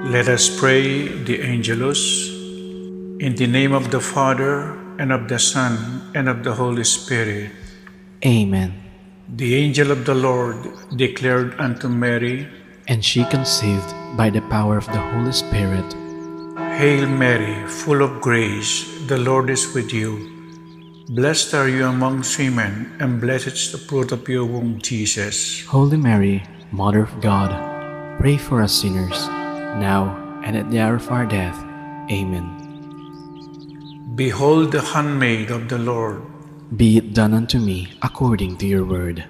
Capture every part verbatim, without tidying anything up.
Let us pray the Angelus. In the name of the Father, and of the Son, and of the Holy Spirit. Amen. The angel of the Lord declared unto Mary, and she conceived by the power of the Holy Spirit. Hail Mary, full of grace, the Lord is with you. Blessed are you amongst women, and blessed is the fruit of your womb, Jesus. Holy Mary, Mother of God, pray for us sinners, now and at the hour of our death. Amen. Behold the handmaid of the Lord. Be it done unto me according to your word.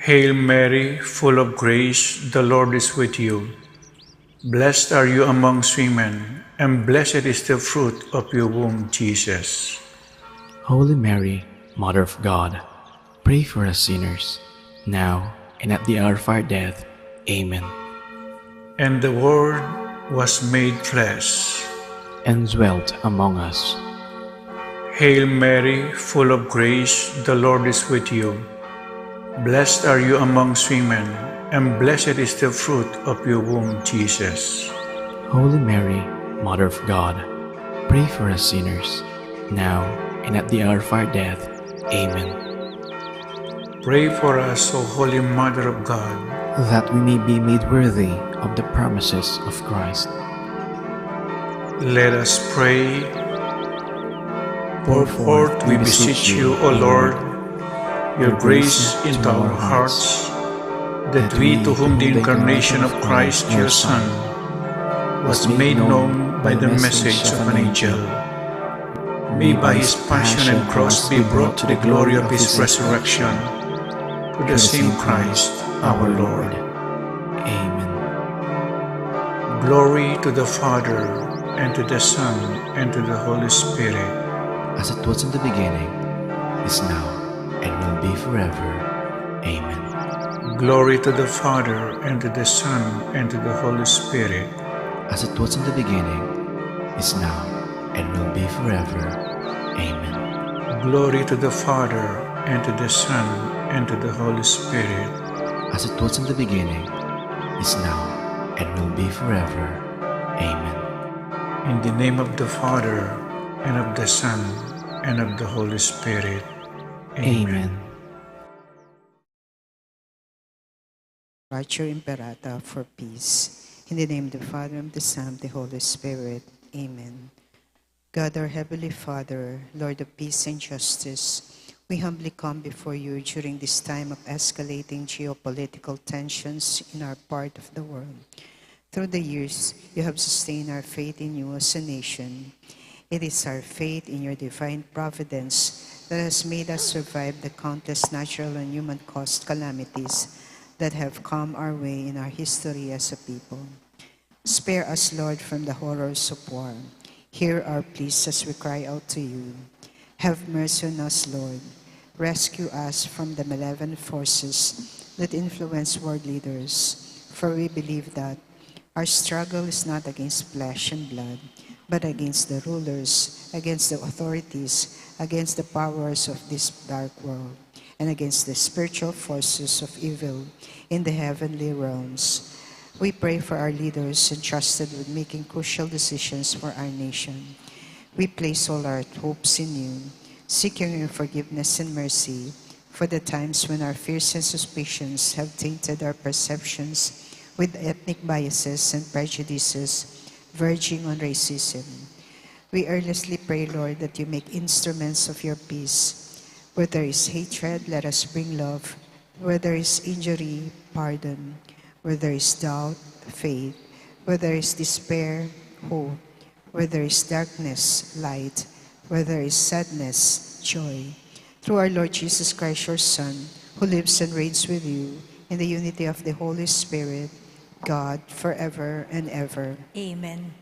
Hail Mary, full of grace, the Lord is with you. Blessed are you amongst women, and blessed is the fruit of your womb, Jesus. Holy Mary, Mother of God, pray for us sinners, now and at the hour of our death. Amen. And the Word was made flesh and dwelt among us. Hail Mary, full of grace, the Lord is with you. Blessed are you amongst women, and blessed is the fruit of your womb, Jesus. Holy Mary, Mother of God, pray for us sinners, now and at the hour of our death. Amen. Pray for us, O Holy Mother of God, that we may be made worthy of the promises of Christ. Let us pray. Pour forth, we beseech you, O Lord, your grace into our hearts, that we, to whom the incarnation of Christ, your Son, was made known by the message of an angel, may by his passion and cross be brought to the glory of his resurrection. Through the same Christ our Lord. Amen. Glory to the Father, and to the Son, and to the Holy Spirit. As it was in the beginning, is now, and will be forever. Amen. Glory to the Father, and to the Son, and to the Holy Spirit. As it was in the beginning, is now, and will be forever. Amen. Glory to the Father, and to the Son, and to the Holy Spirit. As it was in the beginning, is now, and will be forever. Amen. In the name of the Father, and of the Son, and of the Holy Spirit. Amen. Amen. Pater Imperata for peace. In the name of the Father, and of the Son, and of the Holy Spirit. Amen. God, our Heavenly Father, Lord of peace and justice, we humbly come before you during this time of escalating geopolitical tensions in our part of the world. Through the years, you have sustained our faith in you as a nation. It is our faith in your divine providence that has made us survive the countless natural and human-caused calamities that have come our way in our history as a people. Spare us, Lord, from the horrors of war. Hear our pleas as we cry out to you. Have mercy on us, Lord. Rescue us from the malevolent forces that influence world leaders, for we believe that our struggle is not against flesh and blood, but against the rulers, against the authorities, against the powers of this dark world, and against the spiritual forces of evil in the heavenly realms. We pray for our leaders entrusted with making crucial decisions for our nation. We place all our hopes in you, seeking your forgiveness and mercy for the times when our fears and suspicions have tainted our perceptions with ethnic biases and prejudices verging on racism. We earnestly pray, Lord, that you make instruments of your peace. Where there is hatred, let us bring love. Where there is injury, pardon. Where there is doubt, faith. Where there is despair, hope. Where there is darkness, light. Where there is sadness, joy. Through our Lord Jesus Christ, your Son, who lives and reigns with you in the unity of the Holy Spirit, God, forever and ever. Amen.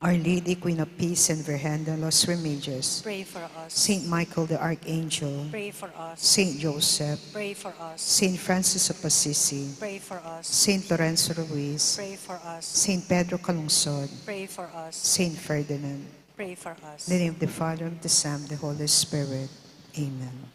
Our Lady, Queen of Peace and Virgen de los Remedios, pray for us. Saint Michael the Archangel, pray for us. Saint Joseph, pray for us. Saint Francis of Assisi, pray for us. Saint Lorenzo Ruiz, pray for us. Saint Pedro Calungsod, pray for us. Saint Ferdinand, pray for us. In the name of the Father, and of the Son, and of the Holy Spirit. Amen.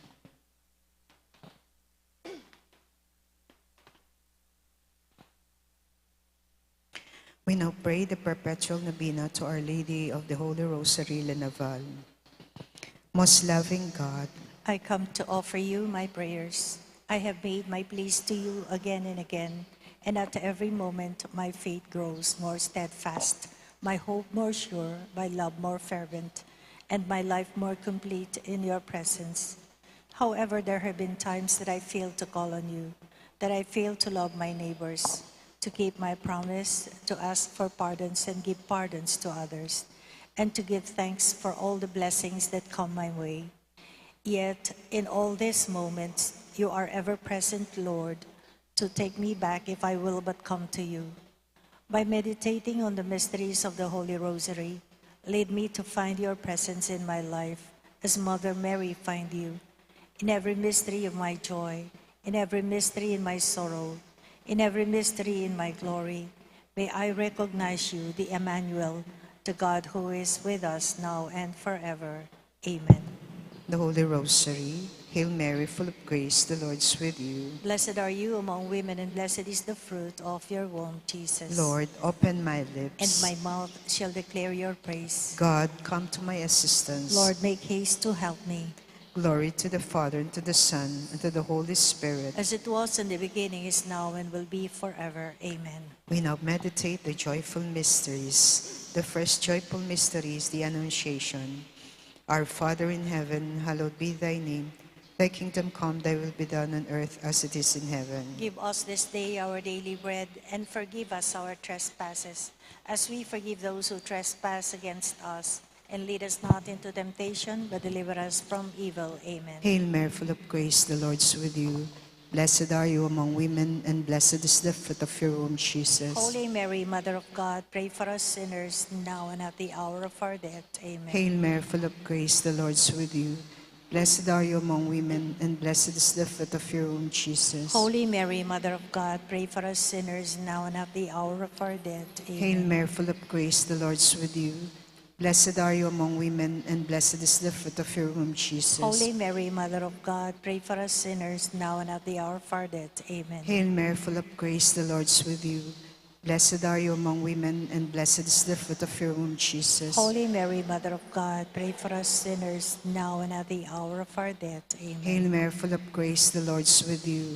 We now pray the perpetual novena to Our Lady of the Holy Rosary, La Naval. Most loving God, I come to offer you my prayers. I have made my pleas to you again and again, and at every moment my faith grows more steadfast, my hope more sure, my love more fervent, and my life more complete in your presence. However, there have been times that I failed to call on you, that I failed to love my neighbors, to keep my promise, to ask for pardons and give pardons to others, and to give thanks for all the blessings that come my way. Yet, in all these moments, you are ever present, Lord, to take me back if I will but come to you. By meditating on the mysteries of the Holy Rosary, lead me to find your presence in my life, as Mother Mary find you. In every mystery of my joy, in every mystery in my sorrow, in every mystery in my glory, may I recognize you, the Emmanuel, the God who is with us now and forever. Amen. The Holy Rosary. Hail Mary, full of grace, the Lord's with you. Blessed are you among women, and blessed is the fruit of your womb, Jesus. Lord, open my lips. And my mouth shall declare your praise. God, come to my assistance. Lord, make haste to help me. Glory to the Father, and to the Son, and to the Holy Spirit. As it was in the beginning, is now, and will be forever. Amen. We now meditate the joyful mysteries. The first joyful mystery is the Annunciation. Our Father in heaven, hallowed be thy name. Thy kingdom come, thy will be done on earth as it is in heaven. Give us this day our daily bread, and forgive us our trespasses, as we forgive those who trespass against us. And lead us not into temptation, but deliver us from evil. Amen. Hail Mary, full of grace, the Lord is with you. Blessed are you among women, and blessed is the fruit of your womb, Jesus. Holy Mary, Mother of God, pray for us sinners, now and at the hour of our death. Amen. Hail Mary, full of grace, the Lord is with you. Blessed are you among women, and blessed is the fruit of your womb, Jesus. Holy Mary, Mother of God, pray for us sinners, now and at the hour of our death. Amen. Hail Mary, full of grace, the Lord is with you. Blessed are you among women, and blessed is the fruit of your womb, Jesus. Holy Mary, Mother of God, pray for us sinners, now and at the hour of our death. Amen. Hail Mary, full of grace, the Lord is with you. Blessed are you among women, and blessed is the fruit of your womb, Jesus. Holy Mary, Mother of God, pray for us sinners, now and at the hour of our death. Amen. Hail Mary, full of grace, the Lord is with you.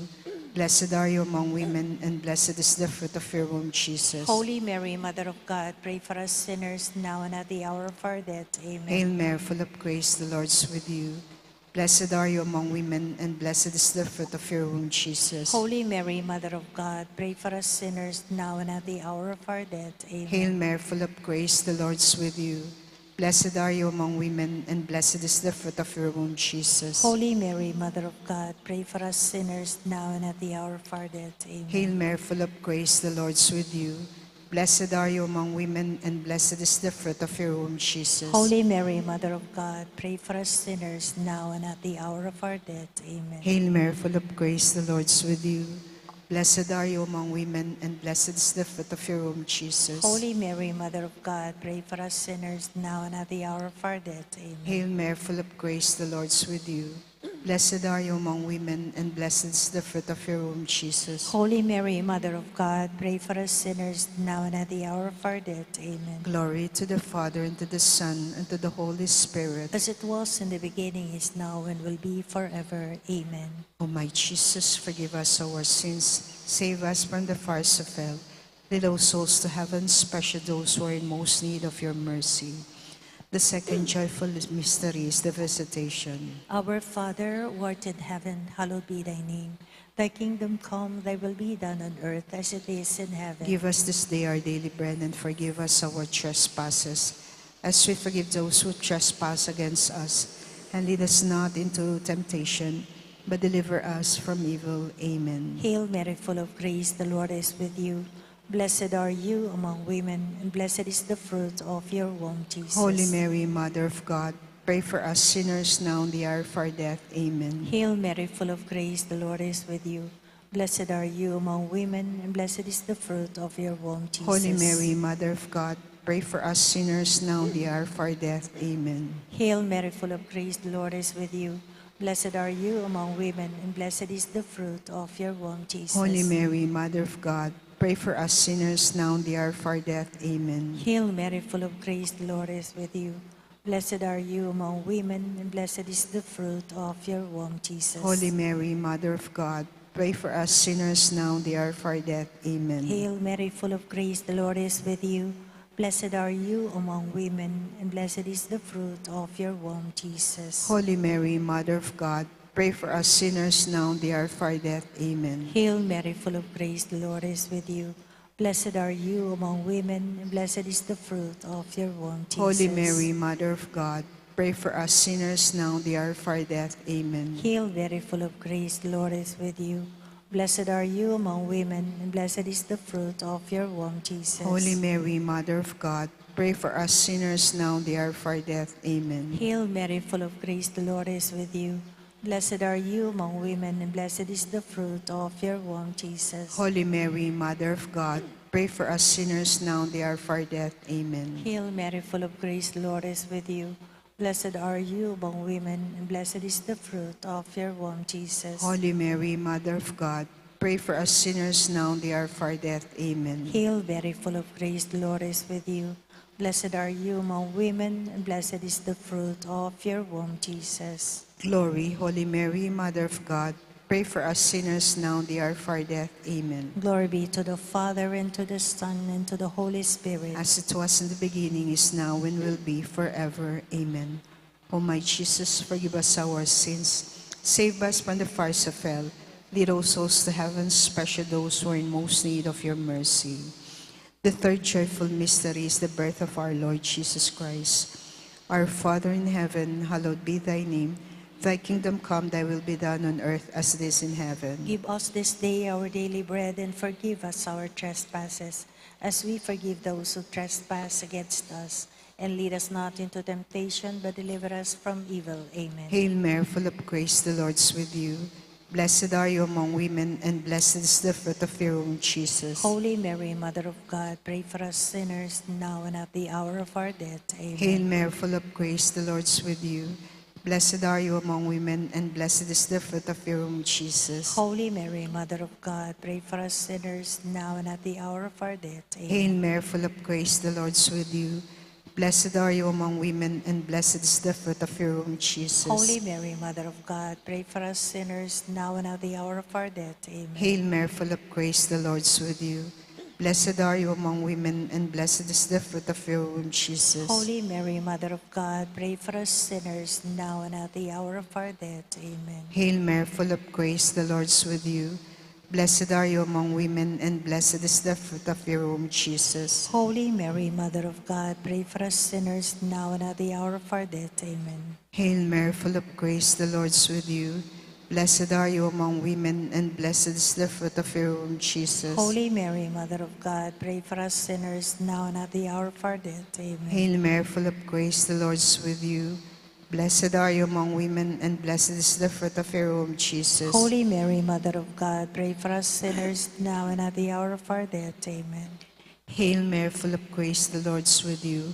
Blessed are you among women, and blessed is the fruit of your womb, Jesus. Holy Mary, Mother of God, pray for us sinners, now and at the hour of our death. Amen. Hail Mary, full of grace, the Lord is with you. Blessed are you among women, and blessed is the fruit of your womb, Jesus. Holy Mary, Mother of God, pray for us sinners, now and at the hour of our death. Amen. Hail Mary, full of grace, the Lord is with you. Blessed are you among women, and blessed is the fruit of your womb, Jesus. Holy Mary, Mother of God, pray for us sinners, now and at the hour of our death. Amen. Hail Mary, full of grace, the Lord is with you. Blessed are you among women, and blessed is the fruit of your womb, Jesus. Holy Mary, Mother of God, pray for us sinners, now and at the hour of our death. Amen. Hail Mary, full of grace, the Lord is with you. Blessed are you among women, and blessed is the fruit of your womb, Jesus. Holy Mary, Mother of God, pray for us sinners, now and at the hour of our death. Amen. Hail Mary, full of grace, the Lord is with you. Blessed are you among women, and blessed is the fruit of your womb, Jesus. Holy Mary, Mother of God, pray for us sinners, now and at the hour of our death. Amen. Glory to the Father, and to the Son, and to the Holy Spirit. As it was in the beginning, is now, and will be forever. Amen. O my Jesus, forgive us our sins, save us from the fires of hell, lead all souls to heaven, especially those who are in most need of your mercy. The second joyful mystery is the Visitation. Our Father, who art in heaven, hallowed be thy name. Thy kingdom come, thy will be done on earth as it is in heaven. Give us this day our daily bread, and forgive us our trespasses, as we forgive those who trespass against us. And lead us not into temptation, but deliver us from evil. Amen. Hail Mary, full of grace, the Lord is with you. Blessed are you among women, and blessed is the fruit of your womb, Jesus. Holy Mary, Mother of God, pray for us sinners, now and the hour of our death. Amen. Hail Mary, full of grace, the Lord is with you. Blessed are you among women, and blessed is the fruit of your womb, Jesus. Holy Mary, Mother of God, pray for us sinners, now and the hour of our death. Amen. Hail Mary, full of grace, the Lord is with you. Blessed are you among women, and blessed is the fruit of your womb, Jesus. Holy Mary, Mother of God, pray for us sinners now and the hour of our death. Amen. Hail Mary, full of grace, the Lord is with you. Blessed are you among women, and blessed is the fruit of your womb, Jesus. Holy Mary, Mother of God, pray for us sinners now and the hour of our death. Amen. Hail Mary, full of grace, the Lord is with you. Blessed are you among women, and blessed is the fruit of your womb, Jesus. Holy Mary, Mother of God, pray for us sinners now and the hour of our death. Amen. Hail Mary, full of grace, the Lord is with you. Blessed are you among women, and blessed is the fruit of your womb, Jesus. Holy Mary, Mother of God, pray for us sinners now and the hour of our death. Amen. Hail Mary, full of grace, the Lord is with you. Blessed are you among women, and blessed is the fruit of your womb, Jesus. Holy Mary, Mother of God, pray for us sinners now and the hour of our death. Amen. Hail Mary, full of grace, the Lord is with you. Blessed are you among women, and blessed is the fruit of your womb, Jesus. Holy Mary, Mother of God, pray for us sinners now and the hour of our death. Amen. Hail Mary, full of grace, the Lord is with you. Blessed are you among women, and blessed is the fruit of your womb, Jesus. Holy Mary, Mother of God, pray for us sinners now and the hour of our death. Amen. Hail Mary, full of grace, the Lord is with you. Blessed are you among women, and blessed is the fruit of your womb, Jesus. Glory, Holy Mary, Mother of God, pray for us sinners now and the hour of our death. Amen. Glory be to the Father, and to the Son, and to the Holy Spirit. As it was in the beginning, is now, and will be forever. Amen. O my Jesus, forgive us our sins, save us from the fires of hell, lead all souls to heaven, especially those who are in most need of your mercy. The third joyful mystery is the birth of our Lord Jesus Christ. Our Father in heaven, hallowed be thy name. Thy kingdom come, thy will be done on earth as it is in heaven. Give us this day our daily bread, and forgive us our trespasses, as we forgive those who trespass against us. And lead us not into temptation, but deliver us from evil. Amen. Hail Mary, full of grace, the Lord is with you. Blessed are you among women, and blessed is the fruit of your womb, Jesus. Holy Mary, Mother of God, pray for us sinners, now and at the hour of our death. Amen. Hail Mary, full of grace, the Lord is with you. Blessed are you among women, and blessed is the fruit of your womb, Jesus. Holy Mary, Mother of God, pray for us sinners, now and at the hour of our death. Amen. Hail Mary, full of grace, the Lord is with you. Blessed are you among women, and blessed is the fruit of your womb, Jesus. Holy Mary, Mother of God, pray for us sinners, now and at the hour of our death. Amen. Hail Mary, full of grace, the Lord is with you. Blessed are you among women, and blessed is the fruit of your womb, Jesus. Holy Mary, Mother of God, pray for us sinners, now and at the hour of our death. Amen. Hail Mary, full of grace, the Lord is with you. Blessed are you among women, and blessed is the fruit of your womb, Jesus. Holy Mary, Mother of God, pray for us sinners, now and at the hour of our death. Amen. Hail Mary, full of grace, the Lord is with you. Blessed are you among women, and blessed is the fruit of your womb, Jesus. Holy Mary, Mother of God, pray for us sinners, now and at the hour of our death. Amen. Hail Mary, full of grace, the Lord is with you. Blessed are you among women, and blessed is the fruit of your womb, Jesus. Holy Mary, Mother of God, pray for us sinners, now and at the hour of our death. Amen. Hail Mary, full of grace, the Lord is with you.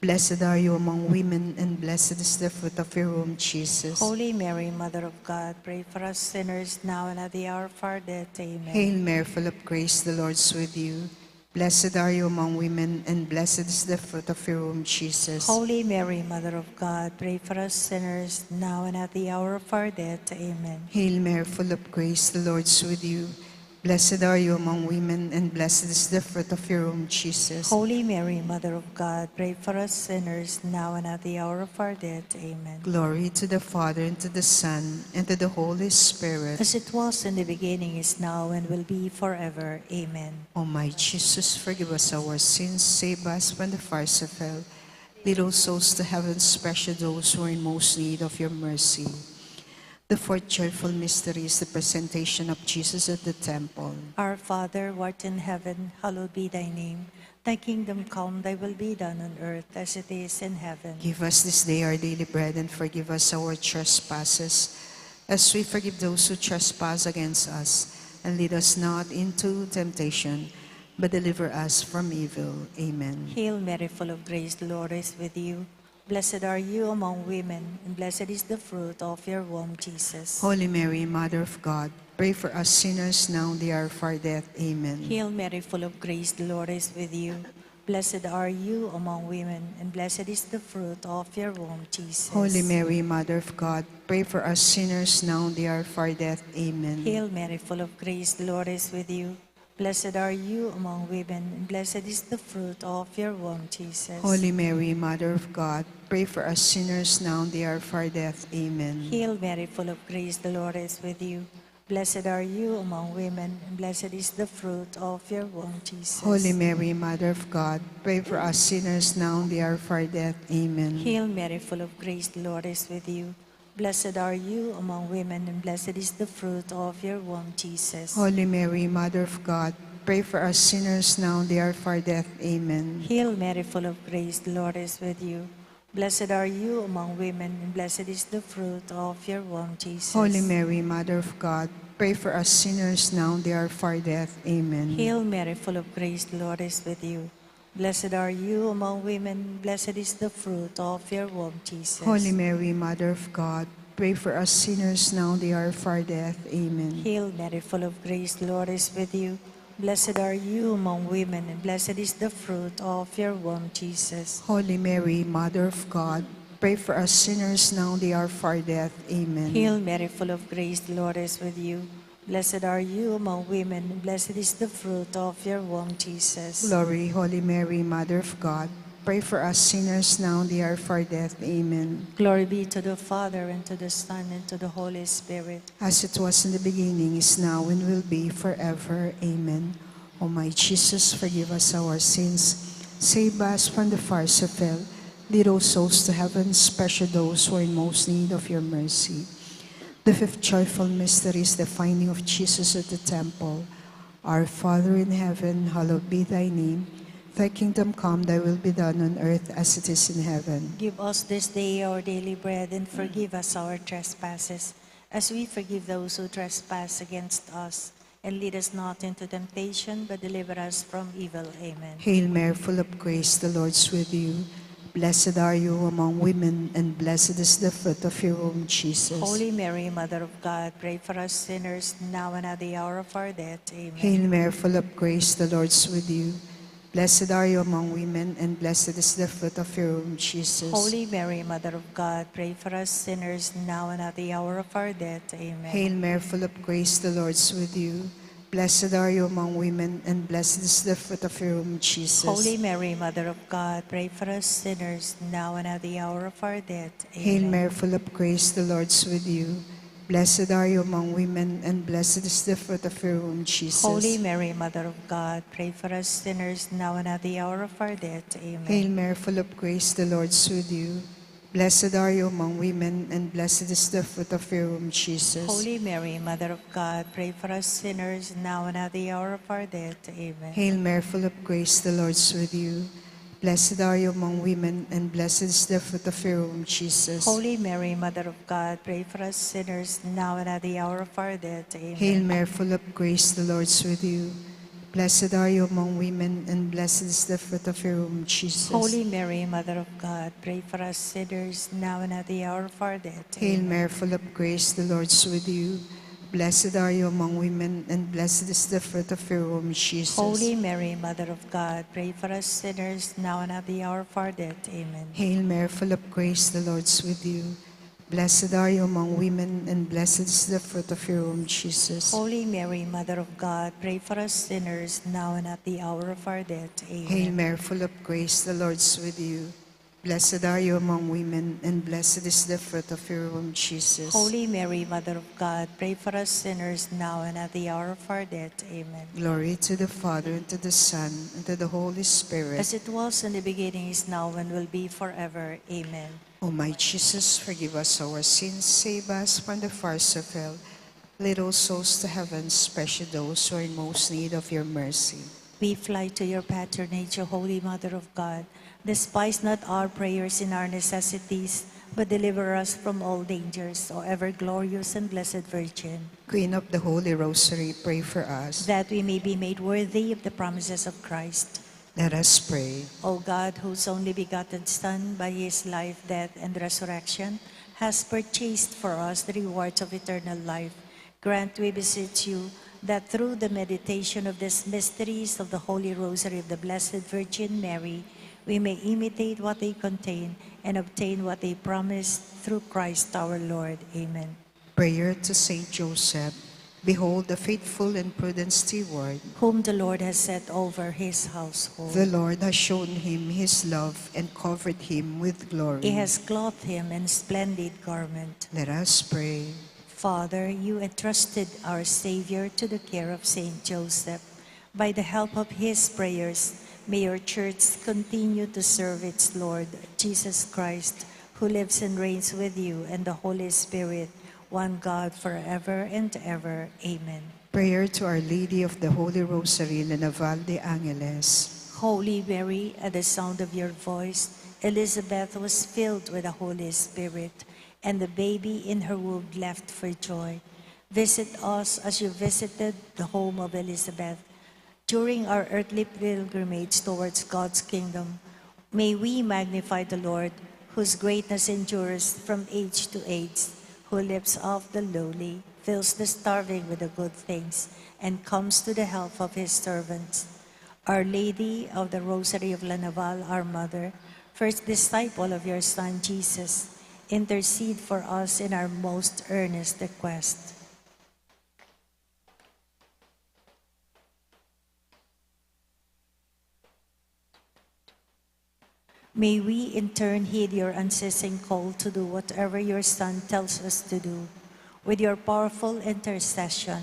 Blessed are you among women, and blessed is the fruit of your womb, Jesus. Holy Mary, Mother of God, pray for us sinners, now and at the hour of our death. Amen. Hail Mary, full of grace, the Lord is with you. Blessed are you among women, and blessed is the fruit of your womb, Jesus. Holy Mary, Mother of God, pray for us sinners, now and at the hour of our death. Amen. Hail Mary, full of grace, the Lord is with you. Blessed are you among women, and blessed is the fruit of your womb, Jesus. Holy Mary, Mother of God, pray for us sinners, now and at the hour of our death. Amen. Glory to the Father, and to the Son, and to the Holy Spirit. As it was in the beginning, is now, and will be forever. Amen. O my Jesus, forgive us our sins, save us from the fires of hell. Lead all souls to heaven, especially those who are in most need of your mercy. The fourth joyful mystery is the presentation of Jesus at the temple. Our Father, who art in heaven, hallowed be thy name. Thy kingdom come, thy will be done on earth as it is in heaven. Give us this day our daily bread, and forgive us our trespasses, as we forgive those who trespass against us. And lead us not into temptation, but deliver us from evil. Amen. Hail Mary, full of grace, the Lord is with you. Blessed are you among women, and blessed is the fruit of your womb, Jesus. Holy Mary, Mother of God, pray for us sinners now and the hour of our death. Amen. Hail Mary, full of grace, the Lord is with you. Blessed are you among women, and blessed is the fruit of your womb, Jesus. Holy Mary, Mother of God, pray for us sinners now and the hour of our death. Amen. Hail Mary, full of grace, the Lord is with you. Blessed are you among women, and blessed is the fruit of your womb, Jesus. Holy Mary, Mother of God, pray for us sinners now and the hour of our death. Amen. Hail Mary, full of grace, the Lord is with you. Blessed are you among women, and blessed is the fruit of your womb, Jesus. Holy Mary, Mother of God, pray for us sinners now and the hour of our death. Amen. Hail Mary, full of grace, the Lord is with you. Blessed are you among women, and blessed is the fruit of your womb, Jesus. Holy Mary, Mother of God, pray for us sinners now and the hour of our death. Amen. Hail Mary, full of grace, the Lord is with you. Blessed are you among women, and blessed is the fruit of your womb, Jesus. Holy Mary, Mother of God, pray for us sinners now and the hour of our death. Amen. Hail Mary, full of grace, the Lord is with you. Blessed are you among women, blessed is the fruit of your womb, Jesus. Holy Mary, Mother of God, pray for us sinners now and the hour of our death. Amen. Hail Mary, full of grace, the Lord is with you. Blessed are you among women, and blessed is the fruit of your womb, Jesus. Holy Mary, Mother of God, pray for us sinners now and the hour of our death. Amen. Hail Mary, full of grace, the Lord is with you. Blessed are you among women, and blessed is the fruit of your womb, Jesus. Glory, Holy Mary, Mother of God, pray for us sinners now and the hour of our death. Amen. Glory be to the Father, and to the Son, and to the Holy Spirit. As it was in the beginning, is now, and will be forever. Amen. O my Jesus, forgive us our sins, save us from the fires of hell, lead all souls to heaven, especially those who are in most need of your mercy. The fifth joyful mystery is the finding of Jesus at the temple. Our Father in heaven, hallowed be thy name. Thy kingdom come, thy will be done on earth as it is in heaven. Give us this day our daily bread, and forgive us our trespasses, as we forgive those who trespass against us. And lead us not into temptation, but deliver us from evil. Amen. Hail Mary, full of grace, the Lord's with you. Blessed are you among women, and blessed is the fruit of your womb, Jesus. Holy Mary, Mother of God, pray for us sinners, now and at the hour of our death. Amen. Hail Mary, full of grace, the Lord's with you. Blessed are you among women, and blessed is the fruit of your womb, Jesus. Holy Mary, Mother of God, pray for us sinners, now and at the hour of our death. Amen. Hail Mary, full of grace, the Lord's with you. Blessed are you among women, and blessed is the fruit of your womb, Jesus. Holy Mary, Mother of God, pray for us sinners, now and at the hour of our death. Hail Amen. Mary, full of grace, the Lord's with you. Blessed are you among women, and blessed is the fruit of your womb, Jesus. Holy Mary, Mother of God, pray for us sinners, now and at the hour of our death. Amen. Hail Mary, full of grace, the Lord's with you. Blessed are you among women, and blessed is the fruit of your womb, Jesus. Holy Mary, Mother of God, pray for us sinners, now and at the hour of our death. Amen. Hail Mary, full of grace, the Lord's with you. Blessed are you among women, and blessed is the fruit of your womb, Jesus. Holy Mary, Mother of God, pray for us sinners, now and at the hour of our death. Amen. Hail Mary, full of grace, the Lord's with you. Blessed are you among women, and blessed is the fruit of your womb, Jesus. Holy Mary, Mother of God, pray for us sinners, now and at the hour of our death. Hail Amen. Mary, full of grace, the Lord's with you. Blessed are you among women, and blessed is the fruit of your womb, Jesus. Holy Mary, Mother of God, pray for us sinners, now and at the hour of our death. Amen. Hail Mary, full of grace, the Lord's with you. Blessed are you among women, and blessed is the fruit of your womb, Jesus. Holy Mary, Mother of God, pray for us sinners, now and at the hour of our death. Amen. Hail Mary, full of grace, the Lord's with you. Blessed are you among women, and blessed is the fruit of your womb, Jesus. Holy Mary, Mother of God, pray for us sinners, now and at the hour of our death. Amen. Glory to the Father, and to the Son, and to the Holy Spirit. As it was in the beginning, is now, and will be forever. Amen. O my Jesus, forgive us our sins, save us from the fires of hell. Lead all souls to heaven, especially those who are in most need of your mercy. We fly to your patronage, O Holy Mother of God. Despise not our prayers and our necessities, but deliver us from all dangers, O ever glorious and blessed Virgin. Queen of the Holy Rosary, pray for us. That we may be made worthy of the promises of Christ. Let us pray. O God, whose only begotten Son, by his life, death, and resurrection, has purchased for us the rewards of eternal life, Grant, we beseech you, that through the meditation of these mysteries of the Holy Rosary of the Blessed Virgin Mary, we may imitate what they contain and obtain what they promise, through Christ our Lord. Amen. Prayer to Saint Joseph. Behold the faithful and prudent steward. Whom the Lord has set over his household. The Lord has shown him his love and covered him with glory. He has clothed him in splendid garment. Let us pray. Father, you entrusted our Savior to the care of Saint Joseph. By the help of his prayers, may your church continue to serve its Lord, Jesus Christ, who lives and reigns with you and the Holy Spirit, one God, forever and ever. Amen. Prayer to Our Lady of the Holy Rosary, La Naval de Angeles. Holy Mary, at the sound of your voice, Elizabeth was filled with the Holy Spirit, and the baby in her womb leapt for joy. Visit us as you visited the home of Elizabeth. During our earthly pilgrimage towards God's kingdom, may we magnify the Lord, whose greatness endures from age to age, who lifts up the lowly, fills the starving with the good things, and comes to the help of his servants. Our Lady of the Rosary of La Naval, our Mother, first disciple of your Son Jesus, intercede for us in our most earnest request. May we in turn heed your unceasing call to do whatever your Son tells us to do. With your powerful intercession,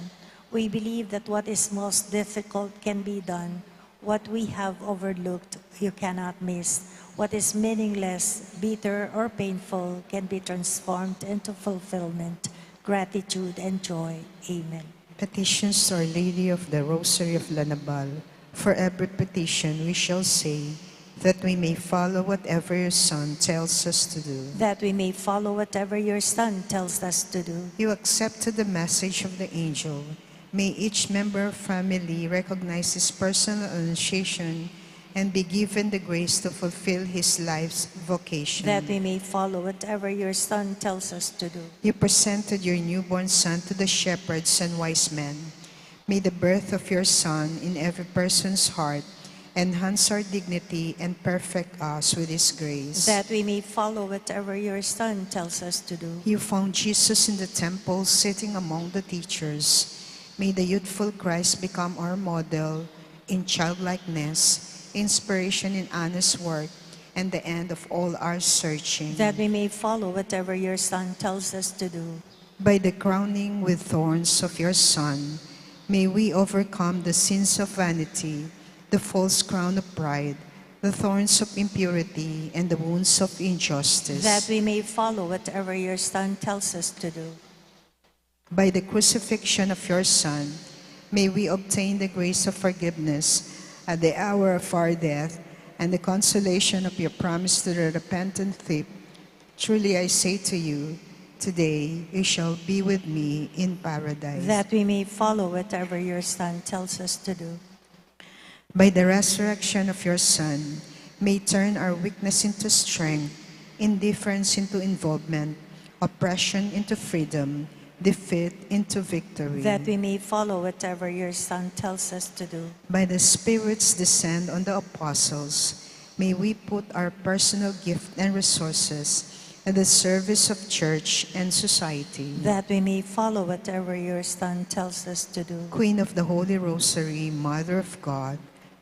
we believe that what is most difficult can be done. What we have overlooked, you cannot miss. What is meaningless, bitter, or painful can be transformed into fulfillment, gratitude, and joy. Amen. Petitions to Our Lady of the Rosary of La Naval. For every petition we shall say, that we may follow whatever your Son tells us to do. That we may follow whatever your Son tells us to do. You accepted the message of the angel. May each member of family recognize his personal annunciation and be given the grace to fulfill his life's vocation. That we may follow whatever your Son tells us to do. You presented your newborn Son to the shepherds and wise men. May the birth of your Son in every person's heart enhance our dignity and perfect us with his grace. That we may follow whatever your Son tells us to do. You found Jesus in the temple, sitting among the teachers. May the youthful Christ become our model in childlikeness, inspiration in honest work, and the end of all our searching. That we may follow whatever your Son tells us to do. By the crowning with thorns of your Son, may we overcome the sins of vanity, the false crown of pride, the thorns of impurity, and the wounds of injustice. That we may follow whatever your Son tells us to do. By the crucifixion of your Son, may we obtain the grace of forgiveness at the hour of our death and the consolation of your promise to the repentant thief. Truly I say to you, today you shall be with me in paradise. That we may follow whatever your Son tells us to do. By the resurrection of your Son, may turn our weakness into strength, indifference into involvement, oppression into freedom, defeat into victory. That we may follow whatever your Son tells us to do. By the Spirit's descent on the apostles, may we put our personal gift and resources at the service of church and society. That we may follow whatever your Son tells us to do. Queen of the Holy Rosary, Mother of God,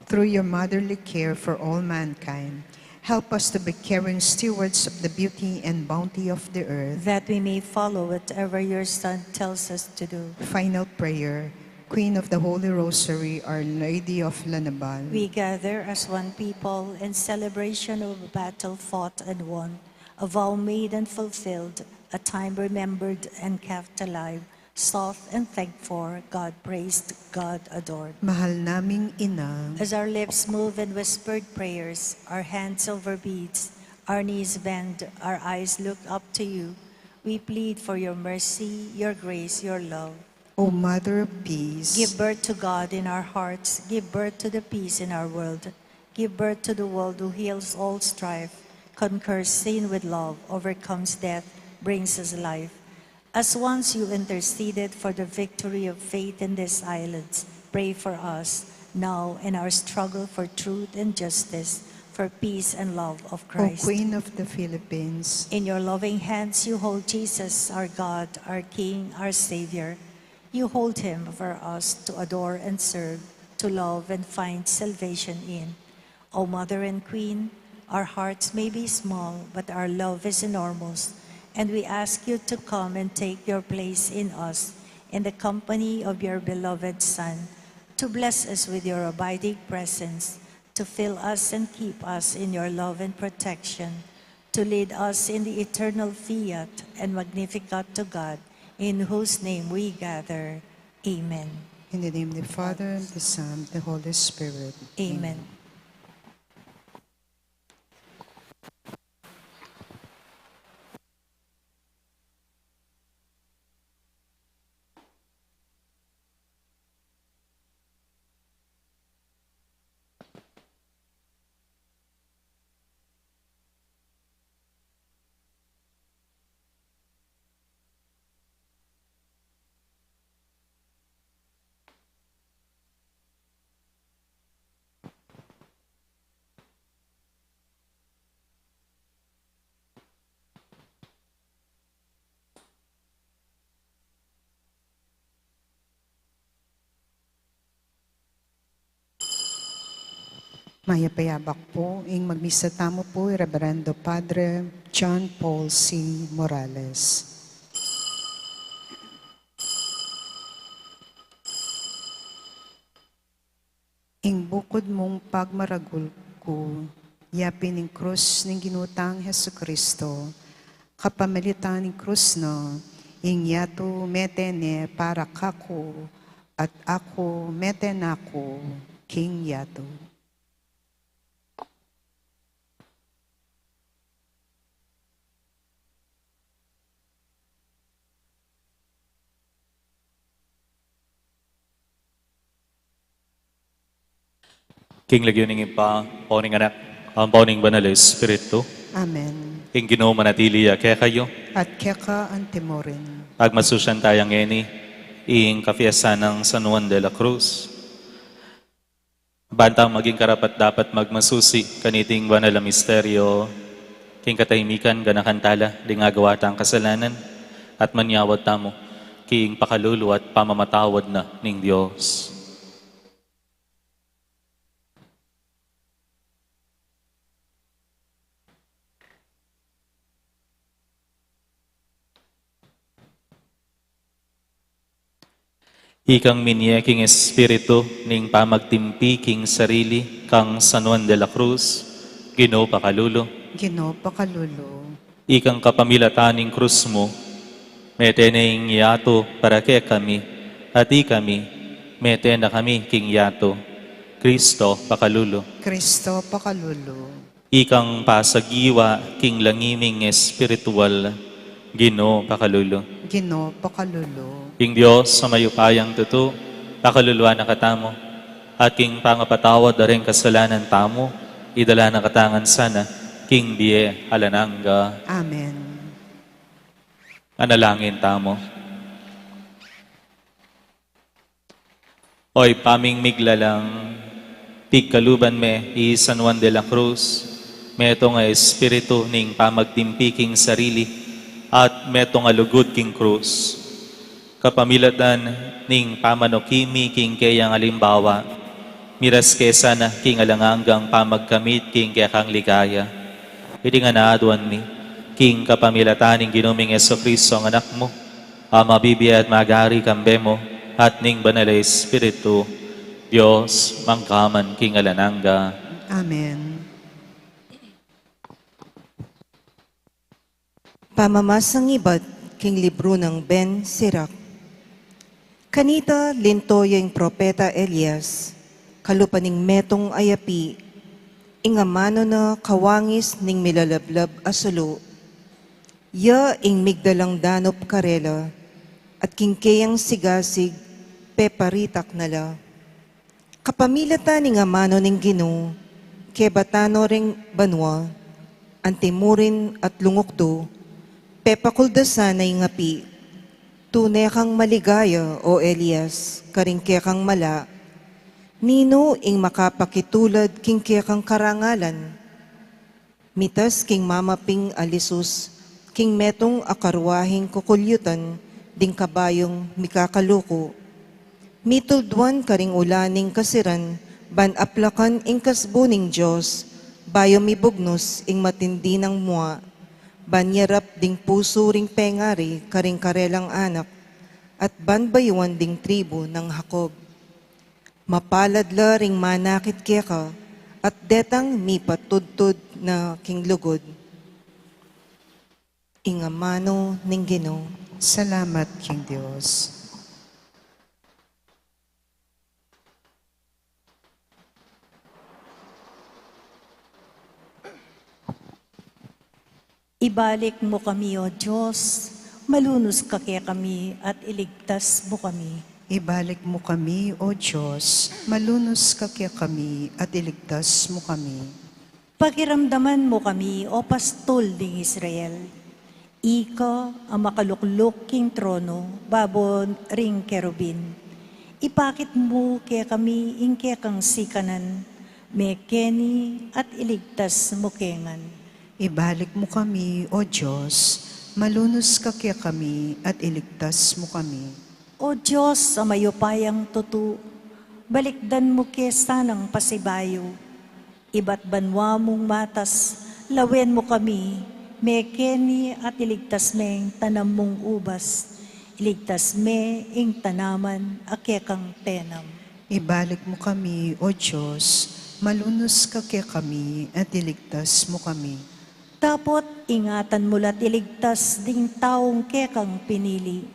through your motherly care for all mankind, help us to be caring stewards of the beauty and bounty of the earth. That we may follow whatever your Son tells us to do. Final prayer. Queen of the Holy Rosary, Our Lady of La Naval. We gather as one people in celebration of a battle fought and won, a vow made and fulfilled, a time remembered and kept alive, sought and thanked for, God praised, God adored. Mahal naming Ina. As our lips move in whispered prayers, our hands over beads, our knees bend, our eyes look up to you, we plead for your mercy, your grace, your love. O Mother of Peace. Give birth to God in our hearts. Give birth to the peace in our world. Give birth to the world who heals all strife, conquers sin with love, overcomes death, brings us life. As once you interceded for the victory of faith in these islands, pray for us now in our struggle for truth and justice, for peace and love of Christ. O Queen of the Philippines. In your loving hands you hold Jesus, our God, our King, our Savior. You hold him for us to adore and serve, to love and find salvation in. O Mother and Queen, our hearts may be small, but our love is enormous, and we ask you to come and take your place in us, in the company of your beloved Son, to bless us with your abiding presence, to fill us and keep us in your love and protection, to lead us in the eternal fiat and Magnificat to God, in whose name we gather. Amen. In the name of the Father, and the Son, the Holy Spirit. Amen. Mayap a abak pu. Ing magmisa tamu pu i Reverendo Padre John Paul C. Morales. Ing bukud mung pagmaragul ku, yapin ing krus ning Ginu tang Jesucristo, kapamilatan ning krus na, ing yatu mete ne para kaku, at aku mete na ku king yatu. King lagyu ning Ibpa, ampo ning Anak, ampo ning Banal a Espiritu. Amen. Ing Ginu manatili ya kekayu. At keka antimurin. Pagmasusyan taya ngeni ing kapistahan nang San Juan de la Cruz. Bantang maging karapat-dapat magmasusi kaniting banal a misteryo, king katahimikan ganakan tala ding agawa tang kasalanan, at manyawad tamu king pakalulu at pamamatawad na ning Dios. Ikang minye king espiritu ning pamagtimpi king sarili kang San Juan de la Cruz, Ginu pakalulu. Ginu pakalulu. Ikang kapamilatan ning krus mu, mete ne ing yatu para kekami, at ikami, mete na kami king yatu. Kristo pakalulu. Kristo pakalulu. Ikang pasagiwa king langi ming espiritual, Ginu pakalulu. Ginu pakalulu. Ing Dios a mayupayang tutu, pakaluluan na katamu, at king pangapatawad da ring kasalanan tamu, idala na katamu ngan sana king bie alang angga. Amen. Manalangin tamu. O Ibpa ming miglalang, pigkaluban me i San Juan de la Cruz, metung a espiritu ning pamagtimpi king sarili, at metung a lugud king krus. Kapamilatan ning pamanuki mi king keyang alimbawa, miras ke sana king alang anggang pamagkamit king kekang ligaya. Iti ngan aduan mi, king kapamilatan ning Ginu ming Jesucristo a Anak mu, a mabibie at magari kambe mu, at ning Banal a Espiritu, Dios, mangga man king alang angga. Amen. Pamamasang ibat king libru nang Ben Sirach. Kanita linto ya ing propeta Elias, kalupa ning metung a api, ing amanu na kawangis ning milalablab a sulu, ya ing migdalang danup karela, at king keyang sigasig peparitak na la. Kapamilatan ning amanu ning Ginu, kebatan no ring banua, antimurin at lungukdu, pepakuldasan na ing api, Tune kang maligaya, o Elias, karing kekang mala, ninu ing makapakitulad king kekang karangalan? Mitas king mamaping a lisus, king metung a karwahing kukulyutan ding kabayung mikakaluku. Mitulduan karing ulaning kasiran, ban aplakan ing kasbu ning Dios, bayu mibugnus ing matindi nang mua, ban yarap ding pusu ring pengari karing karelang anak, at ban bayuan ding tribu nang Jacob. Mapalad la ring manakit keka, at detang mipatudtud na king lugud. Ing amanu ning Ginu. Salamat king Dios. Ibalik mu kami, O Dios, malunus ka kekami, at iligtas mu kami. Ibalik mu kami, O Dios, malunus ka kekami, at iligtas mu kami. Pakiramdaman mu kami, O Pastul ning Israel. Ika a makalukluk king trono, babo ring kerubin. Ipakit mu kekami ing kekang sikanan, mekeni at iligtas mu ke ngan. Ibalik mu kami, O Dios, malunus ka kekami at iligtas mu kami. O Dios a mayupayang tutu, balikdan mu ke sanang pasibayu. Ibat banua mung matas, lawen mu kami, mekeni at iligtas me ing tanam mung ubas, iligtas me ing tanaman a kekang tenam. Ibalik mu kami, O Dios, malunus ka kekami at iligtas mu kami. Dapot ingatan mu la't iligtas ding taung kekang pinili,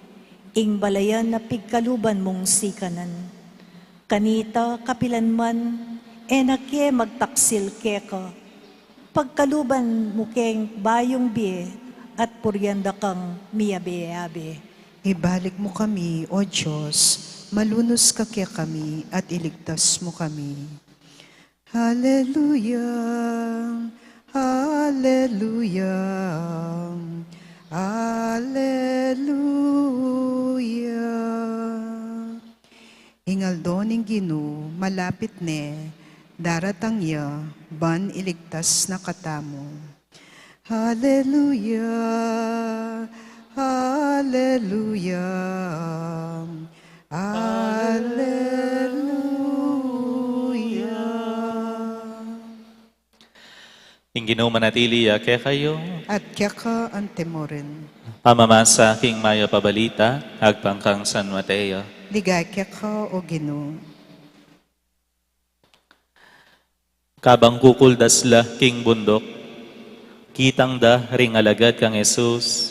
ing balayan a pigkaluban mung sikanan. Kanita kapilan man, e na ke magtaksil keka. Pagkaluban mu keng bayung bie at purian da kang miyabe-yabe. Ibalik mu kami, O Dios, malunus ka kekami at iligtas mu kami. Aleluya, aleluya, aleluya. Ing aldo ning Ginu malapit ne, daratang ya ban iligtas na katamu. Aleluya, aleluya, aleluya. Ing Ginu manatili ya kekayu. At keka antimurin. Pamamasa king mayap a balita agpang kang San Mateo. Ligaya keka, O Ginu. Kabang kukuldas la king bunduk, kitang da ring alagad kang Jesus.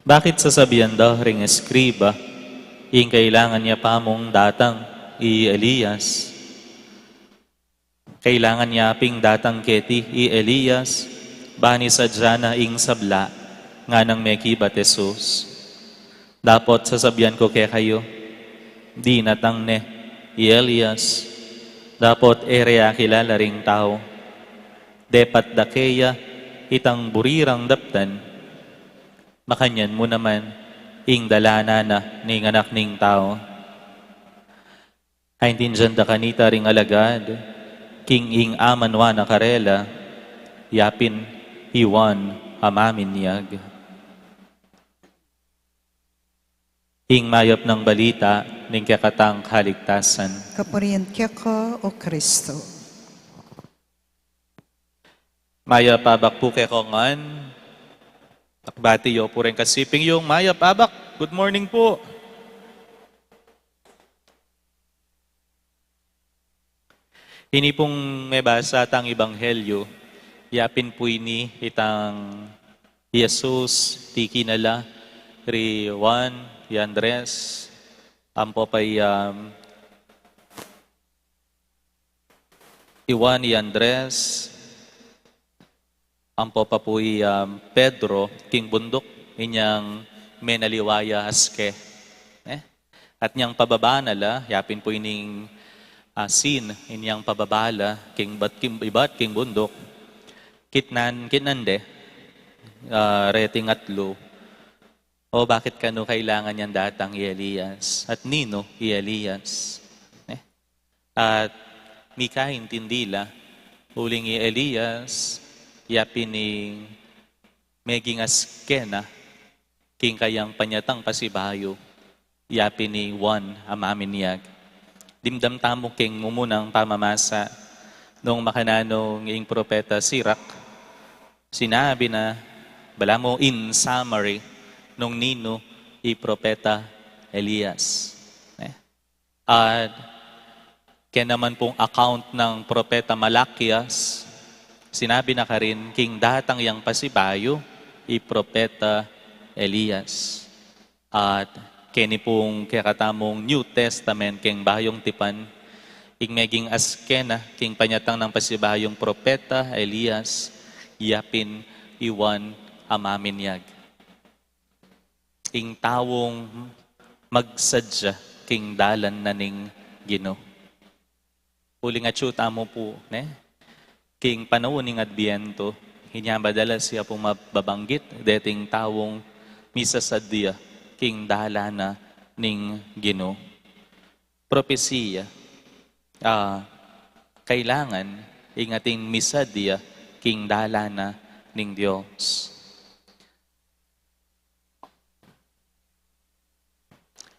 Bakit sasabian da ring eskriba, ing kailangan ya pa mung datang i Elias? Kailangan ya ping datang keti i Elias, bang isadia na ing sabla, nganang mekibat Jesus. Dapot sasabian ku kekayu, dinatang ne i Elias, dapot e re ya kilala ring tau. Depat da keya itang buri rang daptan, makanyan mu naman ing dalanan na ning Anak ning Tau. Aintindian da kanita ring alagad, king ing amanwa na karela, yapin i Juan a maminyag. Ing mayap nang balita ning kekatang kaligtasan. Kapurian keka, O Kristo. Mayap a abak pu kekongan. Akbati yu pu ring kasiping yung mayap a abak. Good morning pu. Ini pung mebasa tang ebanghelyu, yapin pu ini itang Jesus, tiki na la ri Juan, i Andres, ampo pa i, um, i Juan, i Andres, ampo pa pu i, um, Pedro, king bunduk, inyang menaliwa ya aske. Eh? At inyang pababa na la, yapin pu ining, ah, scene, inyang pababa la, king bat, king, ibat, king bunduk. Kitnan, kitnan de, ah, reting atlu. O bakit kanu kailangan yang datang i Elias? At ninu i Elias? Ne? At mikaintindi la, uling i Elias, ya pin ing meging askena king kayang panyatang pasibayu, ya pin i Juan a Maminiag. Dimdam tamu king mumunang pamamasa nung makananu ing propeta Sirach, sinabi na, balamu in summary, nung ninu i propeta Elias. Ne? At kaya naman pung account ng propeta Malakias, sinabi na karin king datang yang pasibayu i propeta Elias. At keni pung kekatamung New Testament king Bayung Tipan, ing meging askena king panyatang nang pasibayung propeta Elias, ya pin i Juan a Maminiag. Ing taung magsadya king dalan na ning Ginu. Uling atyu tamu pu, ne? King panaun ning Adbientu, inya madalas ya pung mababanggit deting taung misasadya king dalan na ning Ginu. Propesiya, ah, kailangan ing atin misadya king dalan na ning Dios.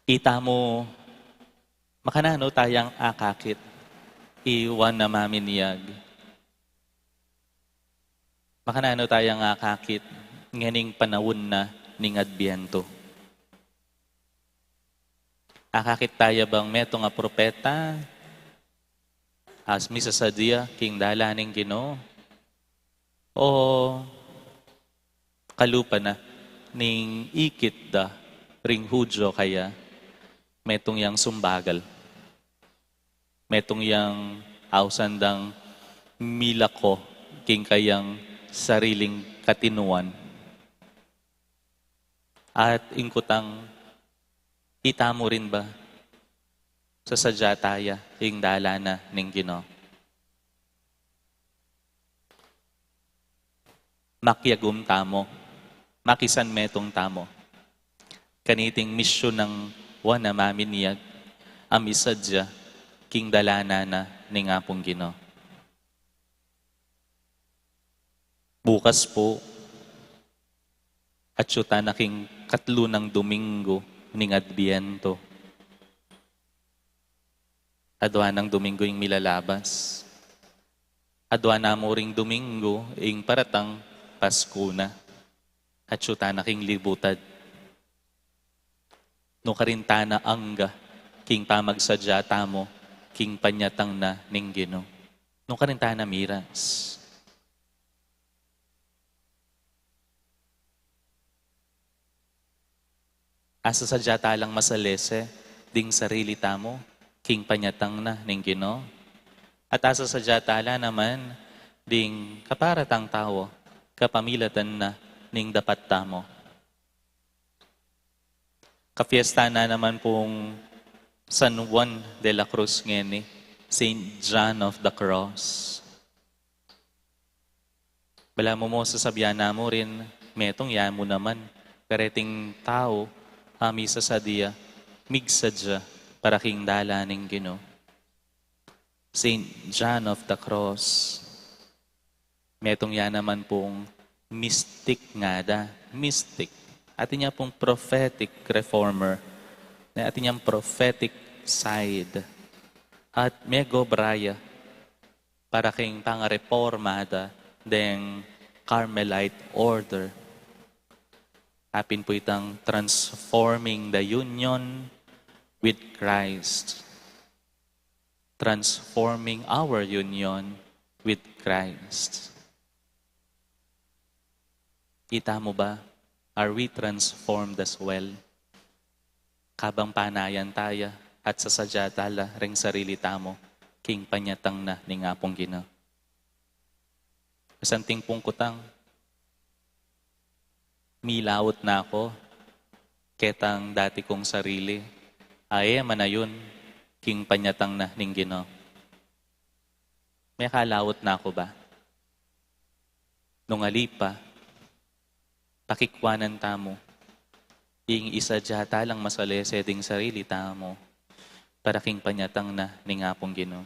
Itamu, makananu tayang akakit i Juan a Maminiag? Makananu tayang akakit ngening panaun na ning Adbientu? Akakit taya bang metung a propeta a misasadya king dalan ning Ginu? O kalupa na ning ikit da ring Hudyo kaya, metung yang sumbagal, metung yang ausan dang milako king kayang sariling katinuan. At ing kutang, itamu rin ba sasadya taya ing dalan na ning Ginu? Makiagum tamu, makisanmetung tamu kaniting misyun nang Juan a Maminiag a misadya king dalan na ning Apung Ginu. Bukas pu, atyu tana king katlu nang Duminggu ning Adbientu. Adwa nang Duminggu ing milalabas. Adwa na mu ring Duminggu ing paratang Pasku na. Atyu tana king libutad. Nukarin tana angga king pamagsadya tamu king panyatang na ning Ginu? Nukarin tana miras? Asasadya ta lang masalese ding sarili tamu king panyatang na ning Ginu, at asasadya ta la naman ding kapara tang tau kapamilatan na ning dapat tamu. Kapiesta na naman pung San Juan de la Cruz ngeni, Saint John of the Cross. Balamu mu sasabyan na mu rin, metung ya mu naman kareting tau a misasadya, migsadya para king dalan ning Ginu. Saint John of the Cross. Metung ya naman pung mystic ngada, mystic. Atin ya pung prophetic reformer, ne, atin yang prophetic side. At megobra ya para king pangareporma da deng Carmelite order. Apin pu itang transforming the union with Christ. Transforming our union with Christ. Itamu ba, are we transformed as well? Kabang panayan taya at sasadya ta la ring sarili tamu king panyatang na ning Apung Ginu. Santing pung kutang, milaut na ku ketang dati kung sarili a e manayun king panyatang na ning Ginu? Mekalaut na ku ba? Nung ali pa, pakikwanan tamu ing isadya ta lang masalese ding sarili tamu para king panyatang na ning Apung Ginu.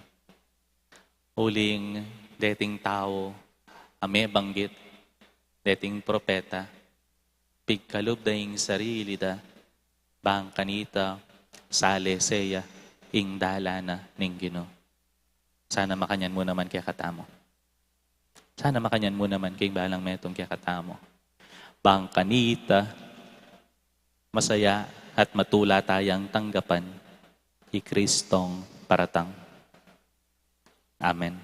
Uling deting tau a mebanggit, deting propeta, pigkalub da ing sarili da, bang kanita salese ya ing dalan na ning Ginu. Sana makanyan mu naman kekatamu. Sana makanyan mu naman king balang metung kekatamu. Bang kanita masaya at matula tayang tanggapan i Kristong paratang. Amen.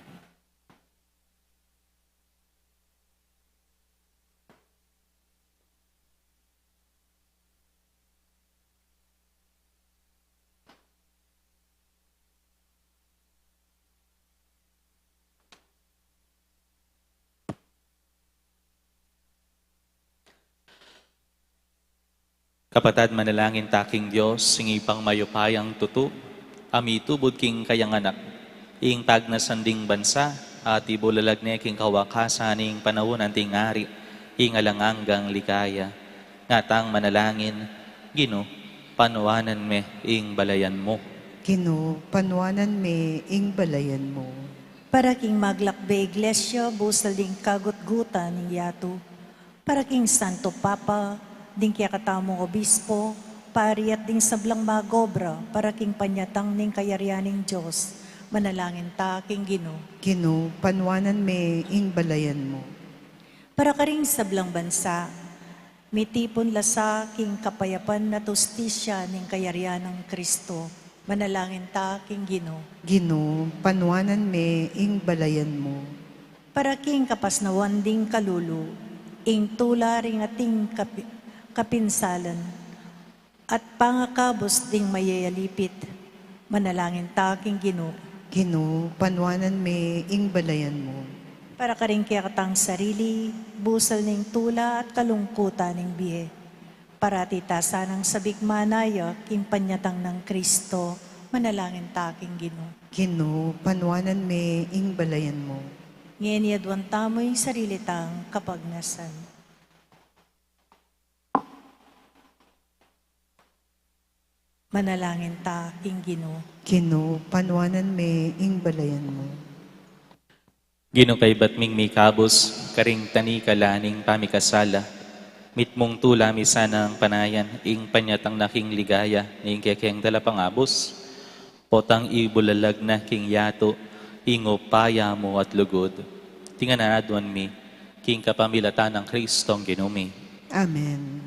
Kapatad, manalangin ta king Dios, ing Ibpang mayupayang tutu, a mitubud king kayang Anak ing pagnasan ding bansa, at ibulalag ne king kawakasan ning panaun anting Ari ing alang anggang ligaya. Ngatang manalangin: Ginu, panuanan me ing balayan mu. Ginu, panuanan me ing balayan mu. Para king maglakbe Iglesia, busal ding kagutgutan ning yatu. Para king Santo Papa, ding kekatamung obispo, pari at ding sablang magobra para king panyatang ning kayarian ning Dios, manalangin ta king Ginu. Ginu, panuanan me ing balayan mu. Para karing sablang bansa, mitipun la sa king kapayapan at hustisya ning kayarian nang Kristo, manalangin ta king Ginu. Ginu, panuanan me ing balayan mu. Para king kapasnawan ding kalulu, ing tula ring ating kapi-, kapinsalan, at pangakabus ding mayayalipit, manalangin ta king Ginu. Ginu, panuanan me ing balayan mu. Para karing kekatang sarili, busal ning tula at kalungkutan ning bie. Parati ta sanang sabik manaya king panyatang nang Kristo, manalangin ta king Ginu. Ginu, panuanan me ing balayan mu. Ngeni aduan tamu ing sarili tang kapagnasan. Manalangin ta king Ginu. Ginu, panuanan me ing balayan mu. Ginu, kaybat ming mikabus karing tanikala ning pamikasala, mitmung tula mi sanang panayan ing panyatang na king ligaya ning kekeng talapangabus, potang ibulalag na king yatu ing upaya mu at lugud. Iti ngan aduan mi king kapamilatan nang Kristong Ginu mi. Amen.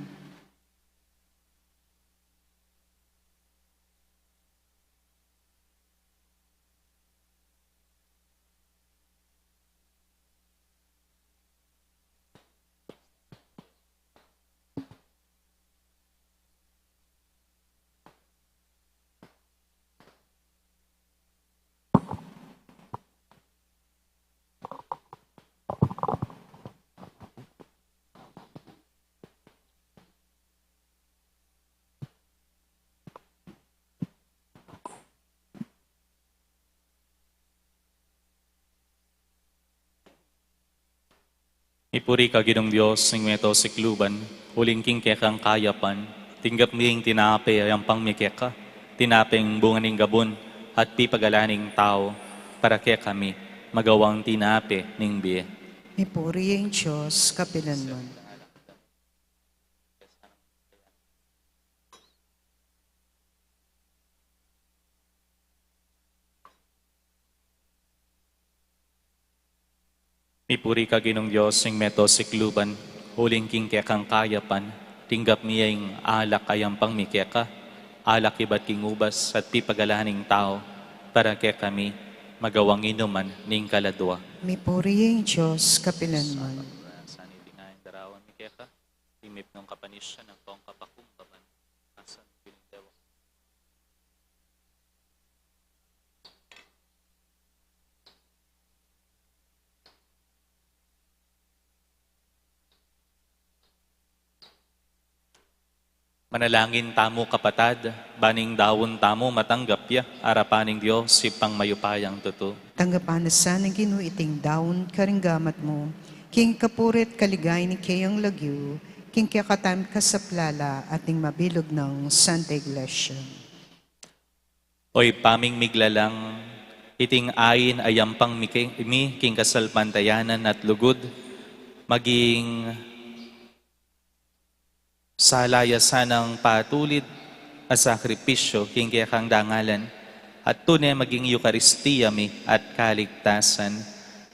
Mipuri ka, Ginung Dios ning meto sikluban, uling king kekang kayapan tinggap mi ing tinape a yampang mi keka, tinapeng bunga ning gabun at pipagalan ning tau, para kekami magawang tinape ning bie. Mipuri ing Dios kapilanman. Mipuri ka, Ginung Dios ning meto sikluban, uling king kekang kayapan tinggap mi ing alak a yampang mi keka, alak ibat king ubas at pipagalan ning tau, para kekami magawang inuman ning kaladua. Mipuri ing Dios kapilanman. Sanibingan darawan mi keka, imip nung kapanisyan nang pangkapakumbaman, asan pinindewang. Manalangin tamu, kapatad, ban ing daun tamu matanggap ya arapan ning Dios Ibpang mayupayang tutu. Tanggapan na sa ning Ginu iting daun karing gamat mu, king kapurian at kaligayan ning keyang lagyu, King kekatamung kasaplalan at ning mabilug nang Santa Iglesia. O Ibpa ming miglalang, iting ain a yampang mi ke-, mi king kasalpantayanan at lugud, maging sala ya sanang patulid a sakripisyo king kekang dangalan, at tune maging Eukaristia mi at kaligtasan,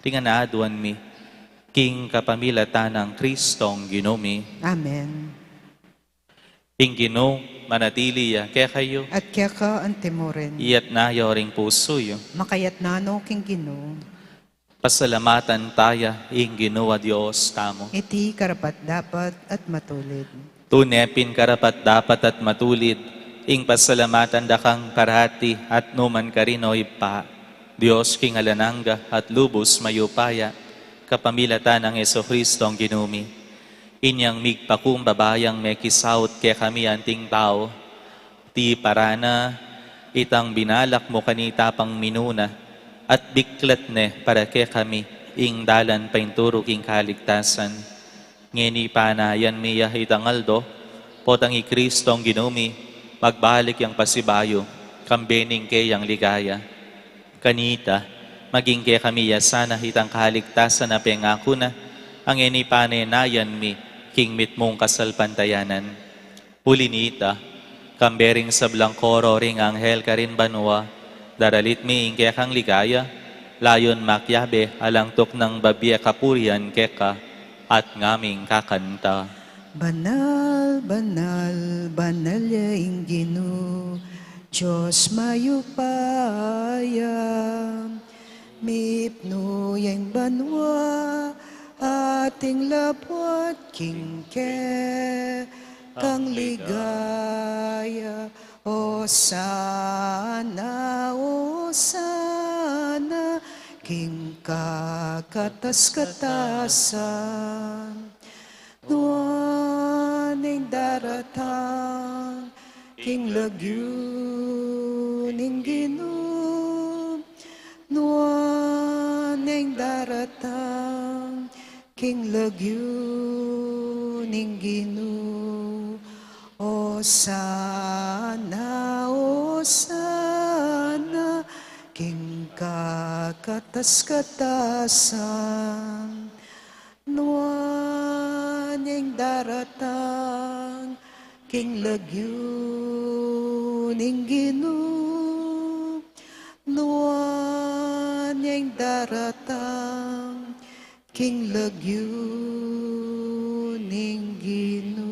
ring aduan mi king kapamilatan nang Kristong Ginu mi. Amen. Ing Ginu manatili ya kekayu. At keka antimurin. Iyatas yu ring pusu yu. Makayatas no king Ginu. Pasalamatan taya ing Ginu a Dios tamu. Iti karapat-dapat at matulid. Tune pin karapat-dapat at matulid ing pasalamatan da kang parati at nu man karin, O Ibpa, Dios king alang angga at lubus mayupaya, kapamilatan nang Jesucristong Ginu mi. Inyang migpakumbaba yang mekisaut kekami anting tau, tiparan na itang binalak mu kanita pang minuna, at biklat ne para kekami ing dalan paintulu king kaligtasan. Ngeni panayan mi ya itang aldo, potang i Kristong Ginu mi magbalik yang pasibayu, kambe ning keyang ligaya. Kanita, maging kekami ya sana itang kaligtasan a pengaku na, a ngeni panenayan mi king mitmung kasalpantayanan. Uli nita, kambe ring sablang koro ring anghel karin banua, daralit mi ing kekang ligaya, layun makiabe alang tuknang babie kapurian keka, at ngaming kakanta. Banal, banal, banal ya ing Ginu, Dios mayupaya. Mipnu ya ing banua, at ing labuad king kekang ligaya. Osana, osana, king kakatas-katasan. Nuan ing daratang king lagyu ning Ginu. Nuan ing daratang king lagyu ning Ginu. Osana, osana, king kakatas-katasan. Nuan ing daratang king lagyu ning Ginu. Nuan ing daratang king lagyu ning Ginu.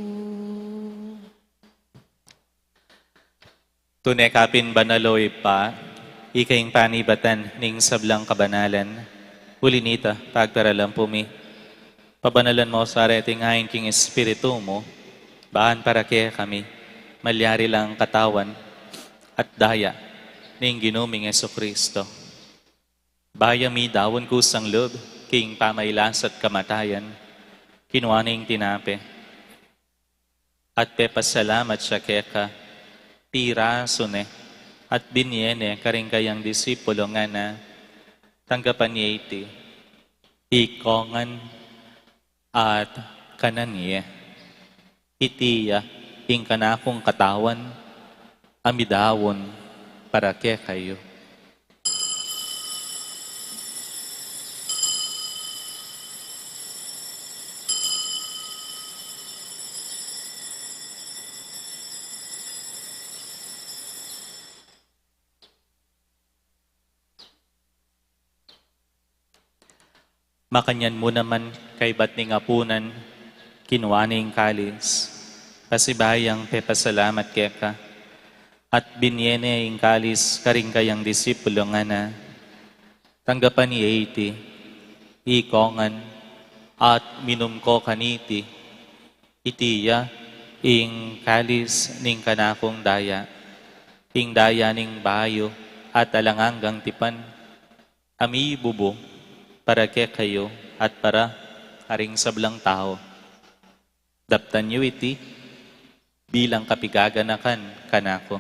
Tune ka pin banal, O Ibpa, ika ing panibatan ning sablang kabanalan. Uli nita, pagparalan pu mi, pabanalan mo sa reting ain king Espiritu mu, ban para kekami malyari lang katawan at daya ning Ginu ming Jesucristo. Bayu ya midaun kusang lub king pamailas at kamatayan, kinua ne ing tinape, at pepasalamat ya keka, pirasu ne, at binie ne karing kayang disipulu, ngana, tanggapan ye iti, ikongan at kanan ye. Iti ya ing kanakung katawan a midaun para kekayu. Makanyan mu naman kaybat ning apunan, kinua ne ing kalis, pasibayu yang pepasalamat keka, at binie ne ing kalis karing kayang disipulu, ngana, tanggapan ye iti, ikongan, at minum ko kaniti, iti ya ing kalis ning kanakung daya, ing daya ning bayu at alang anggang tipan, a mibubu para kekayu at para karing sablang tau. Daptan yu iti bilang kapigaganakan kanaku.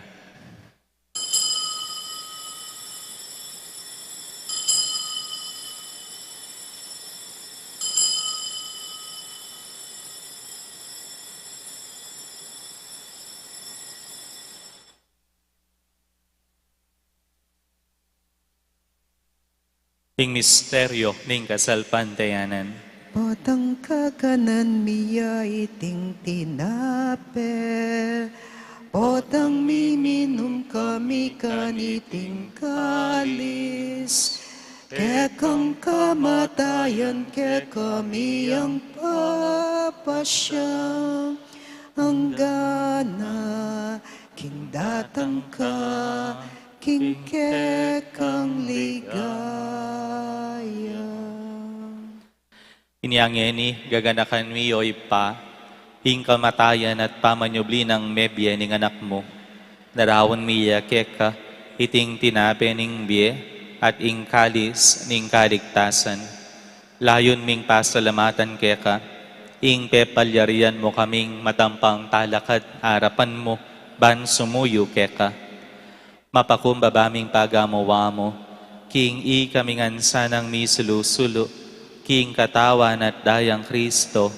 Ing misteryo ning kasalpantayanan. Potang kakanan mi ya iting tinape, potang miminum kami kaniting kalis, kekang kamatayan kekami yang papasya, anggana king datang ka king kekang ligaya. Inya ngeni gaganakan mi, o Ibpa, ing kamatayan at pamanyubli nang mebie ning Anak mu. Daraun mi ya keka iting tinape ning bie at ing kalis ning kaligtasan. Layun ming pasalamatan keka ing pepalyarian mu kaming matampang talakad arapan mu ban sumuyu keka. Mapakumbaba ming pagamu-amu king ikami ngan sanang misulu-sulu king katawan at dayang Kristo,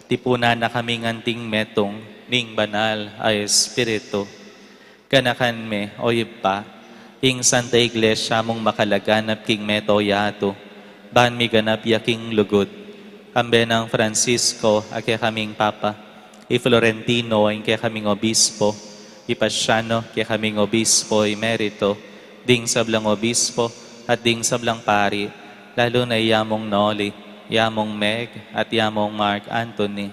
tipunan na kaming anting metung ning Banal a Espiritu. Ganakan me, o Ibpa, ing Santa Iglesia mung makalaganap king mabilug a yatu, ban miganap ya king lugud, kambe nang Francisco a kekaming Papa, i Florentino a kekaming Obispo, i Paciano a kekaming Obispo Emerito, ding sablang Obispo, at ding sablang pari, lalu na i Among Noli, i Among Meg, at i Among Mark Anthony.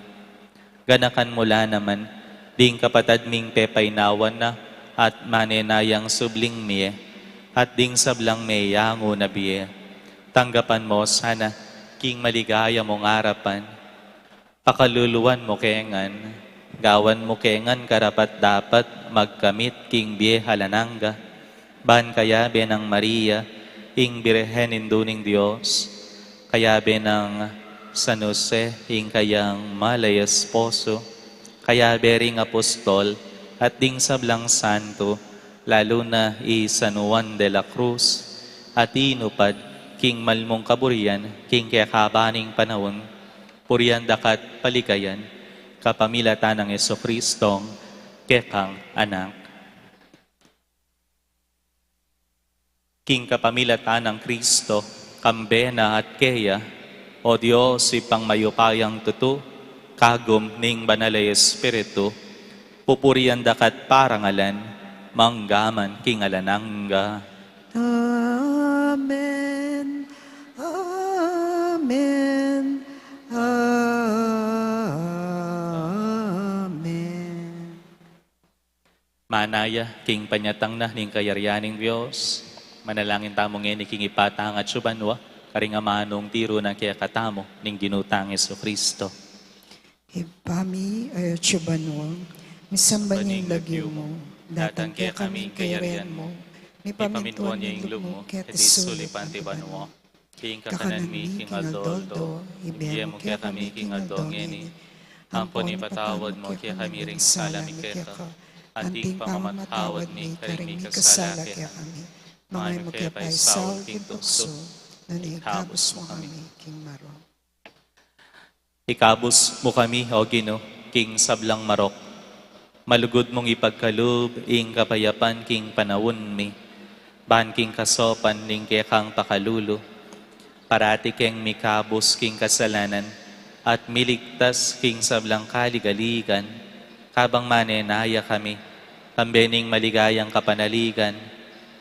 Ganakan mu la naman ding kapatad ming pepainawan na at manenayang subling mie, at ding sablang meyangu na bie. Tanggapan mu sana king maligaya mung arapan. Pakaluluan mu ke ngan, gawan mu ke ngan karapat-dapat magkamit king bie alang angga. Ban kayabe nang Maria, ing Birhen Indu ning Dios, kayabe nang San Jose, ing kayang mal a esposo, kayabe ring apostol, at ding sablang santo, lalu na i San Juan de la Cruz, a tinupad king mal mung kaburian king kekaban ning panaun, purian da ka at paligayan, kapamilatan nang Jesucristong kekang Anak. King kapamilatan nang Kristo, kambe na at keya, o Dios, Ibpang mayupayang tutu, kagum ning Banal a Espiritu, pupurian da ka at parangalan, manggaman king alang angga. Amen. Amen. Amen. Manaya king panyatang na ning kayarian ning Dios, manalangin tamu ngeni king Ibpa tang atsu banua, karing amanung tiru na kekatamu ning Ginu tang Jesucristo. Ibpa mi, atsu banua, misamban ya ing lagyu mu, datang kekami ing kayarian mu, mipamintuan ya ing lub mu, keti sulip anti banua. Ing kakanan mi king aldo-aldo, ibie mu kekami king aldo ngeni, ampon ipatawad mu kekami ring sala mi keka, anti ing pamamatawad mi karing mikasala kekami. Manga e mu ke paisaul king tuksu, nune ikabus mu kami king marok. Ikabus mu kami, O Ginu, king sablang marok. Malugud mung ipagkalub ing kapayapan king panaun mi, ban king kasaupan ning kekang pakalulu, parati keng mikabus king kasalanan at miligtas king sablang kaligaligan, kabang manenaya kami, kambe ning maligayang kapanaligan,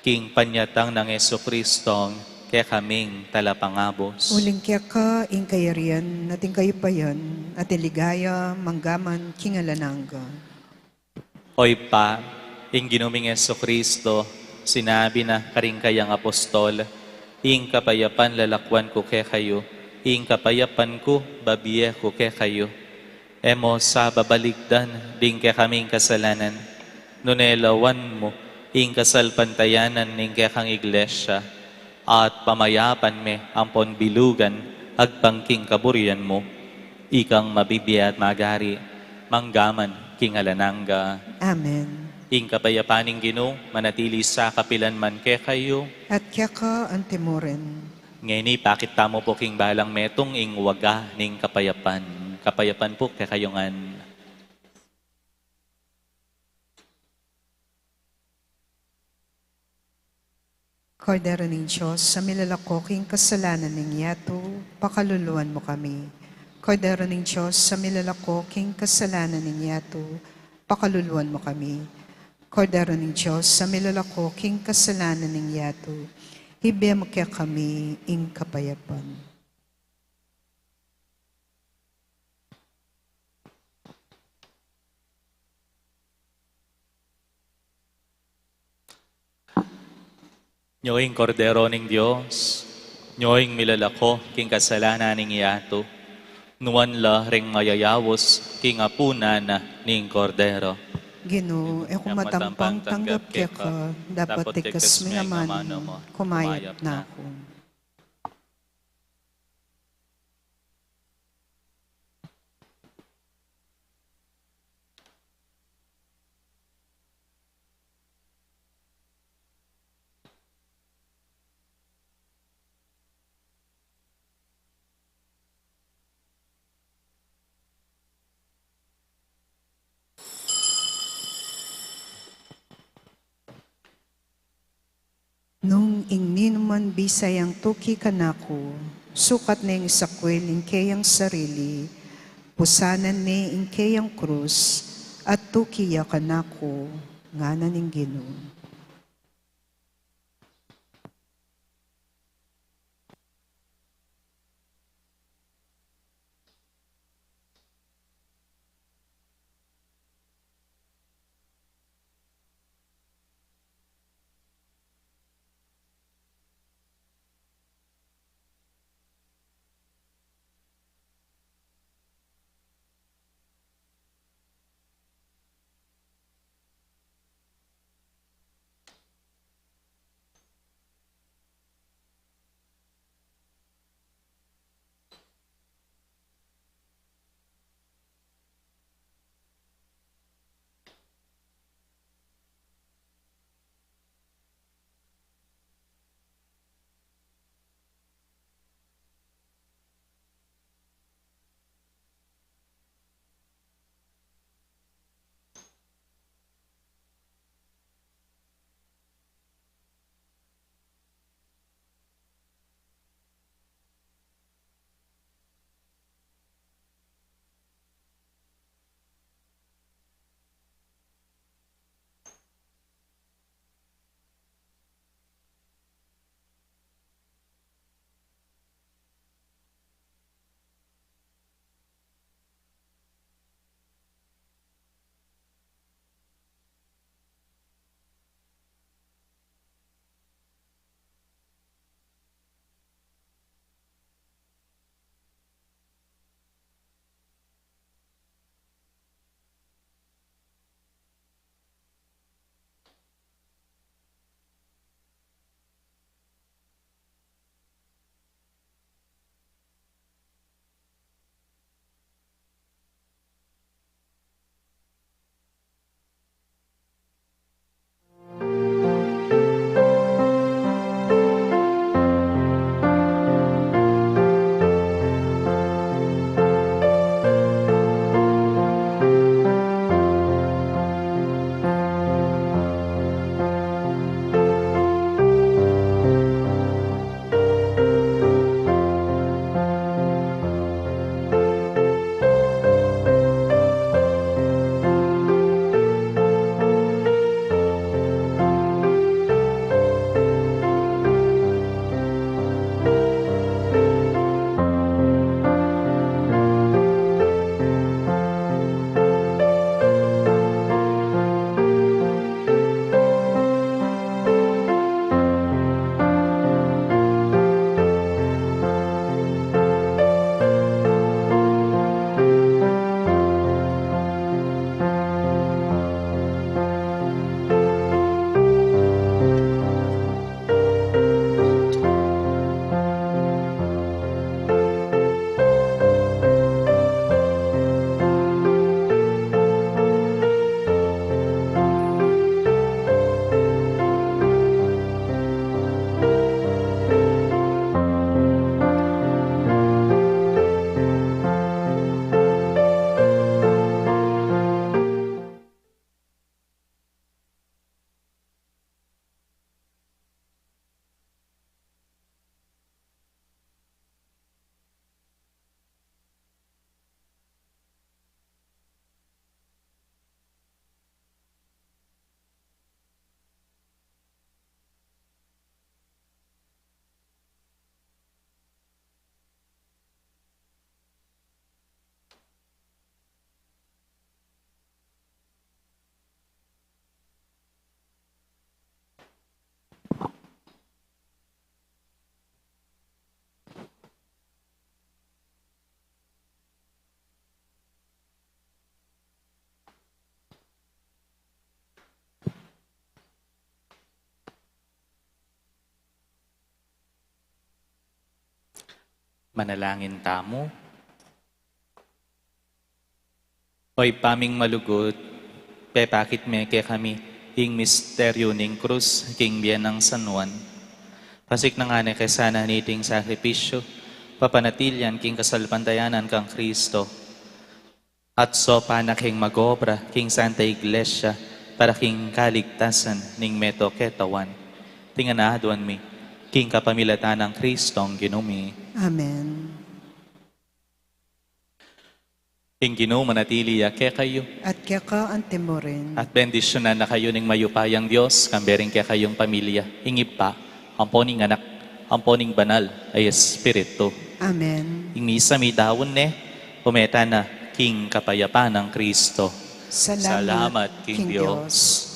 king panyatang nang Jesucristong kekaming Talapangabus. Uling keka ing kayarian, at ing kayupayan, at ing ligaya, manggaman king alang angga. O Ibpa, ing Ginu ming Jesucristo, sinabi na karing kayang apostol, ing kapayapan lalakwan ku kekayu, ing kapayapan ku babie ku kekayu. E mu sa babaligdan ding kekaming kasalanan, nune lawan mu ing kasalpantayanan ning kekang Iglesia, at pamayapan me ampon bilugan agpang king kaburian mu, ikang mabibie at magari, manggaman king alang angga. Amen. Ing kapayapan ning Ginu manatili sa kapilan man kekayu. At keka anti mu rin. Ngeni, pakit tamu pu king balang metung ing waga ning kapayapan. Kapayapan pu kekayu ngan. Kordero ning Dios, a milalako king kasalanan ning yatu, pakaluluan mu kami. Kordero ning Dios, a milalako king kasalanan ning yatu, pakaluluan mu kami. Kordero ning Dios, a milalako king kasalanan ning yatu, ibie mu kekami ing kapayapan. Nyo ing Kordero ning Dios, nyo ing milalako king kasalanan ning yatu, nuan la ring mayayaus king apunan ning Kordero. Ginu, e ku matampang tanggap keka, dapot tigkas mu ing amanu mu, kumayap na ku. Nung ing ninuman bisa yang tuki kanaku, sukat neng isakwil ing keyang sarili, pusanan ne ing keyang krus, at tuki ya kanaku, ngana ning Ginu. Manalangin tamu. O Ibpa ming malugud, pepakit me kekami ing misteryu ning krus king bie nang San Juan. Pasiknangan ne ke sana niting sakripisyu, papanatilian king kasalpantayanan kang Kristo. At saupan na keng mag-obra king Santa Iglesia para king kaligtasan ning meto ketawan. Iti ngan aduan mi king kapamilatan nang Kristong Ginu mi. Amen. Ing Ginu manatili ya kekayu. At keka antimurin. At bendisyunan na kayu ning mayupayang Dios, kambe ring kekayung pamilya, ing Ibpa, ampo ning Anak, ampo ning Banal a Espiritu. Amen. Ing misa midaun ne, ume tana king kapayapan nang Kristo. Salamat king Dios.